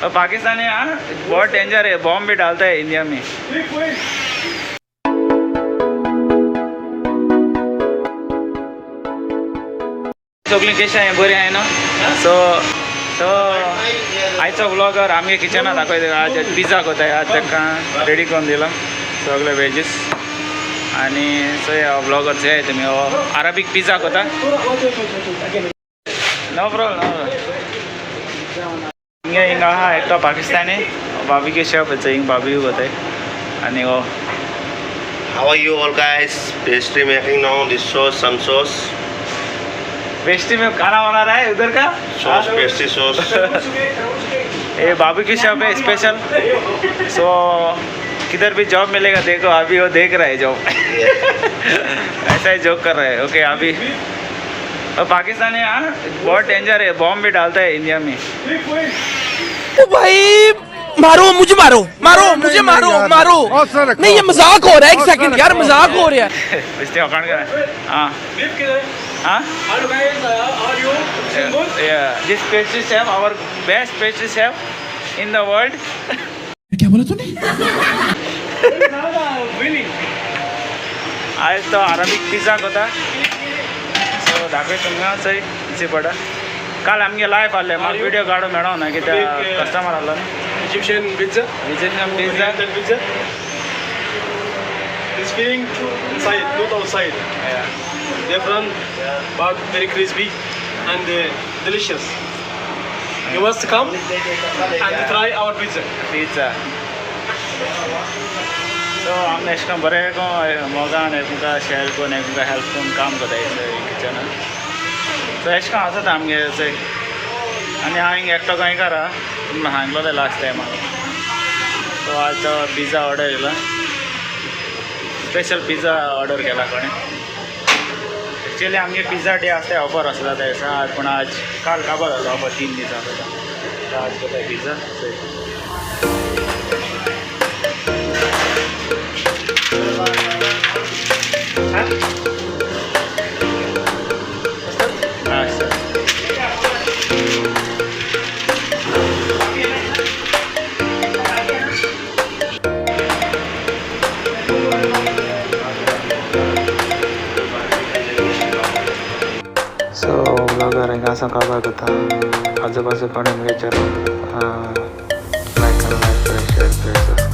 और पाकिस्तानी हाँ बहुत डेंजर है, बॉम्ब भी डालता है इंडिया में। सगळीं कशी आहे, बरी आहे ना? सो सो आयचो व्लॉगर आमगे किचना दाखयता। आज पिझ्झा कोताय, आज तांकां रेडी करून दिला सगळे वेजीस। आनी सो व्लॉगर जे तुमी हो अरेबिक पिझ्झा कोता। No problem, no problem. हिंगा हिंगा आहा एकटो पाकिस्तानी बार्बेक्यू शेफ, हिंग बार्बेक्यू कोताय आनी हो। How are you all guys? Pastry making now. This sauce, some sauce. Pastry में खाना बना रहा है उधर का। Sauce, pastry sauce. ये बार्बेक्यू शेफ है स्पेशल। सो किधर भी जॉब मिलेगा देखो, अभी वो देख रहा है जॉब। ऐसा ही जोक कर रहा है। ओके, अभी और पाकिस्तानी हाँ बहुत डेंजर है, बॉम्ब भी डालता है इंडिया में। ओ भाई, मारो मुझे, मारो मारो मुझे, मारो मारो। नहीं, ये मजाक हो रहा है, एक सेकंड यार, मजाक हो रहा है। बेस्ती वखाण कर। हाँ हाँ। Yeah, this pastry chef, our best pastry chef in the world. क्या बोला तूने? आयज तो अरेबिक पिझ्झा कोता। सो दाखय तुमकां चोय इजी पडा। काल आमगे लायफ आहले, म्हाका व्हिडियो काडूंक मेळोंक ना कित्याक कस्टमर आहलो न्ही। Egyptian pizza. Egyptian pizza. Oriental pizza. It's filling inside, not outside. Different, but very crispy and delicious. You must come and try our pizza. Pizza. So आमी अशें करून बरें मोगान एकमेका शेअर करून, एकमेका हेल्प करून काम करताय किचनान। सो अशें करून आसता आमगे चोय। आनी हांव हिंगा एकटो गोंयकार आहा, तुमकां सांगलोलें लास्ट टायमाक। सो आज तो पिझ्झा ऑर्डर येयला, स्पेशल पिझ्झा ऑर्डर केला कोणें। एक्चुअली आमगे पिझ्झा डे आसता, ऑफर आसता त्या दिसा, पूण आज काल काबार जालो ऑफर, 3 दिसां आसता। आज कोताय पिझ्झा चोय। Ah, sir. So vlogger हिंगा काबार करता। आजू बाजू कोणी मुगे चॅनल लायक करा, लायक करा, शेअर करा, सबस्क्राईब।